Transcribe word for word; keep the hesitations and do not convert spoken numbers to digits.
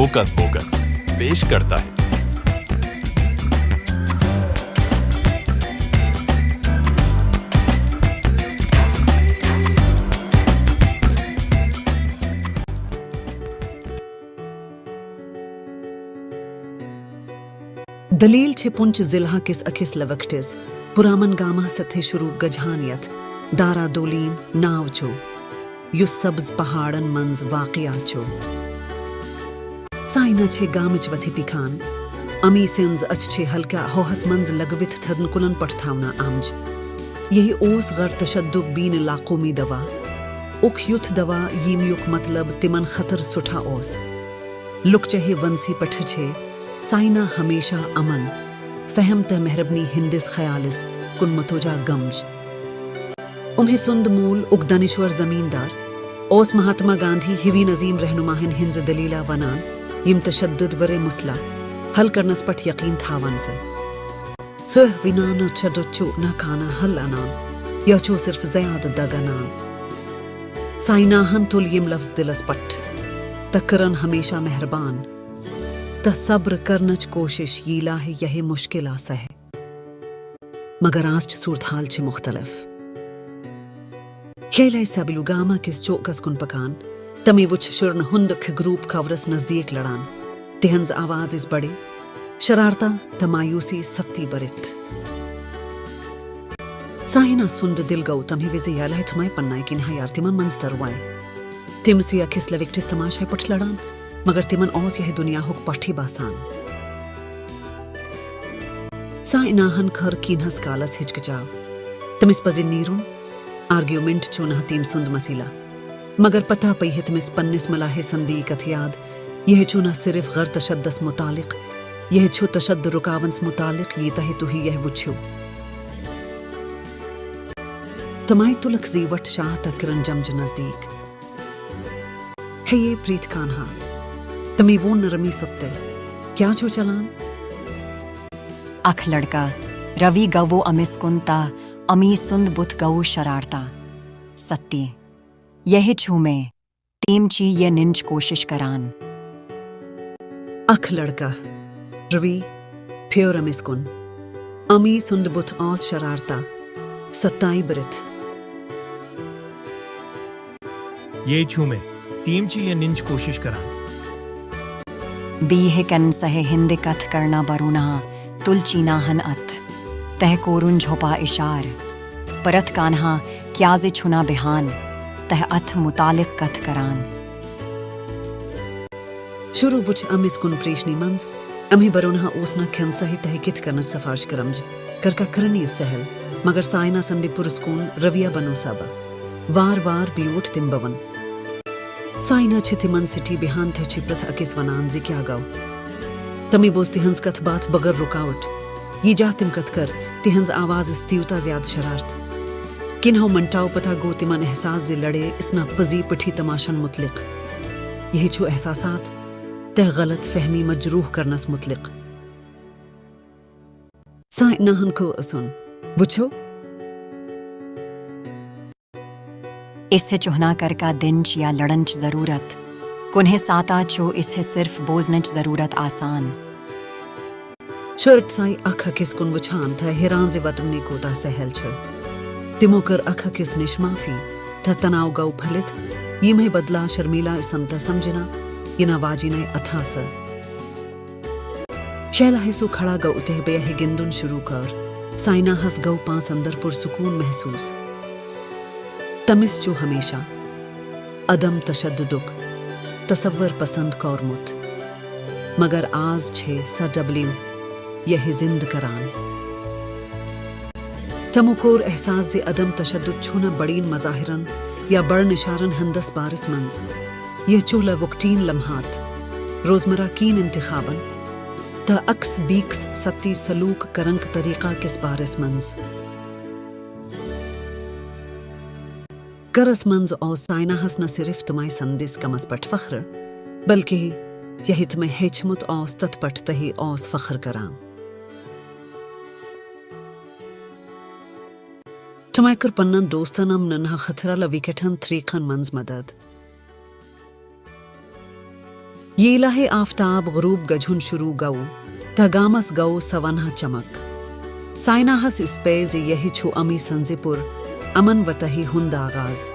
Hocus focus पेश करता है। دٔلیٖل چھِ پُنچ ضلعہٕ کِس أکِس لۄکٹِس پُرامن گامہٕ سۭتۍ شروٗع گژھان، یَتھ دارا دولین ناو چھُ، یُس سبز پہاڑن منٛز واقع چھُ۔ سائنا چھِ گامٕچ وتھِ پکان۔ امی سٕنٛز أچھ چھِ ہلکہ ہوہس منٛز لگوِتھ تھدن کُلن پٮ۪ٹھ تھاونہٕ آمٕژ۔ یہِ اوس غیر تشدد بین الاقومی دوا، اکھ یُتھ دوا ییٚمیُک مطلب تِمن خٲطرٕ سُٹھا اوس۔ لُکچہِ ونسہِ پٮ۪ٹھ چھِ سائنا ہمیشہ امن، فہم تہٕ مہربٲنی ہٕنٛدِس خیالس کُن متوجہ گٔمٕژ۔ أمۍ سُنٛد مول، اکھ دانشور زمیندار، اوس مہاتما گاندھی ہِوین عظیم رہنماہن ہٕنٛز دٔلیٖلہ ونان، یِم تشدد ورٲے مسلہٕ حل کرنس پٮ۪ٹھ یقین تھاوان زِ سُہ ونان تشدد چھُ نہ کانٛہہ حل انان، یہِ چھُ صرف زیادٕ دگ انان۔ سائناہن تُل یِم لفظ دلس پٮ۪ٹھ تہٕ کٔرٕن ہمیشہ مہربان تہٕ صبر کرنٕچ کوٗشش، ییٚلہِ یہِ مُشکل آسہِ۔ مگر آز چھِ صورتحال چھِ مختلف۔ ییٚلہِ سبلو گامہٕ کِس چوکس کُن پکان، تٔمۍ وُچھ شُرٮ۪ن ہُنٛد اکھ گروپ کورس نزدیٖک لڑان۔ تِہنٛز آواز ٲس بڑِ شرارتہ تہٕ مایوسی سۭتۍ بٔرِتھ۔ سائنا سُنٛد دِل گوٚو تَمہِ وِزِ یلہٕ، تِمے پننہِ کِنۍ ہیار تِمن منٛز تروائے۔ تِم ٲسۍ أکِس لۄکٹِس تماشے پٮ۪ٹھ لڑان، مگر تِمن اوس یہِ دُنیاہُک پٹھ باسان۔ سائناہن کٔر کینٛہس کالس ہچکچاو۔ تٔمِس پزِ نیرُن، آرگیومنٹ چھُ نہٕ تٔمۍ سُنٛد مسئلہٕ۔ مگر پتہ پیٚیہِ تٔمِس پننِس ملاحے سٕنٛدِ کتھِ یاد، یہِ چھُ نہ صرف غیر تشددس متعلق، یہِ چھُ تشدد رُکاونس متعلق، یہِ تۄہہِ تُہۍ یہِ وُچھِو۔ تمے تُلکھ زیوٹھ شاہ تہٕ کِرن جمجہِ نزدیٖک۔ ہے پریت کانہا، تٔمۍ ووٚن نرمی سۭتۍ، کیٛاہ چھُ چلان؟ اکھ لڑکہٕ روی گوٚو أمِس کُن تہٕ أمی سُنٛد بُتھ گوٚو شرارتہ سۭتۍ۔ یہِ چھُ مےٚ، تِم چھِ یہِ نِنٕچ کوٗشش کران۔ اکھ لڑکہٕ روی پھیوٚر أمِس کُن۔ امی سُنٛد بُتھ اوس شرارتہ سۭتۍ بٔرِتھ۔ یہِ چھُ مےٚ، تِم چھِ یہِ نِنٕچ کوٗشش کران۔ بیٚیہِ کَنہِ سہٕ ہٕنٛدِ کتھ کرنہٕ برونٛہہ تُل چیناہن اَتھٕ تہٕ کوٚرُن جھوپا اِشارٕ۔ پریت کانہا کیٛازِ چھُنہٕ بیہان تہٕ اَتھ مُتعلق کتھ کران؟ شروع وُچھ أمِس کُن پریشنی منٛز۔ أمۍ برونٛہہ اوس نہٕ کھٮ۪ن سہی تہٕ کِتھ کٔنۍ سفارش کرمج۔ کرکا کرنی سہل، مگر سائنا سٕنٛدِ پُرسکوٗن رویہ بنو سبب۔ وار وار بیوٗٹھ تِم بھون۔ سائنا چھِ تِمن سۭتۍ بیہان تہٕ چھِ پرٛٮ۪تھ أکِس ونان زِ کیٛاہ گوٚو۔ تٔمۍ بوٗز تِہنٛز کتھ باتھ بغٲر رُکاوٹ۔ یہِ جا تِم کتھ کر، تِہنٛز آواز ٲس تیوٗتاہ زیادٕ شرارت۔ کینٛہو منٹو پتہ گوٚو تِمن احساس زِ لڑٲے ٲس نہٕ پٔزی پٲٹھی تماشن مُتعلق۔ یہِ چھُ احساسات تہٕ غلط فہمی مجروح کرنس مُتعلق۔ سائناہن کو اسُن وُچھو۔ أسۍ چھِنہٕ کرکا دِنٕچ یا لڑنٕچ ضروٗرت۔ کُنہِ ساتہٕ چھُ أسۍ صرف بوزنٕچ ضروٗرت آسان۔ شرارت سان اکھ أکِس کُن وُچھان تہٕ حیران زِ وتمنی کوٗتاہ سہل چھُ۔ تِمو کٔر اکھ أکِس نِش معٲفی تہٕ تناو گوٚو پھٔلِتھ، ییٚمہِ بدلہٕ شرمیلا ٲسن تہٕ سمجھنا یِنہٕ واجینے اتھاسہٕ۔ شیلا ہے سُہ کھڑا گوٚو تہٕ بیٚیہِ گِنٛدُن شروع کٔر۔ سائناہس گوٚو پانس اندر پُرسکوٗن محسوٗس۔ تٔمِس چھُ ہمیشہ عدم تشددُک تصور پسند کوٚرمُت، مگر آز چھِ سۄ ڈبلیو یہِ زِنٛدٕ کران۔ تِمو کوٚر احساس زِ عدم تشدد چھُنہٕ بڑین مظاہرن یا بڑن اشارن ہٕنٛدِس بارس منٛز۔ یہِ چھُ لۄکٹین لمحات، روزمرہ کین انتخابن تہٕ اکس بیکس سۭتۍ سلوک کرنک طریقہ کِس بارس منٛز۔ گرس منٛز اوس سائناہس نہ صرف تمے سٕنٛدِس کمس پٮ۪ٹھ فخر، بلکہ یہِ تٔمۍ ہیٚچھمُت اوس تتھ پٮ۪ٹھ تہِ اوس فخر کران۔ تمے کٔر پننٮ۪ن دوستن امنن خٲطرٕ وِکٹن طریقن منٛز مدد۔ ییلہے آفتاب غروب گژھُن شروع گوٚو، تہٕ گامس گوٚو سونہٕ چمک۔ سایناہس اِس پے زِ یہے چھُ امی سنزِ پُر امن وتہی ہُند آغاز۔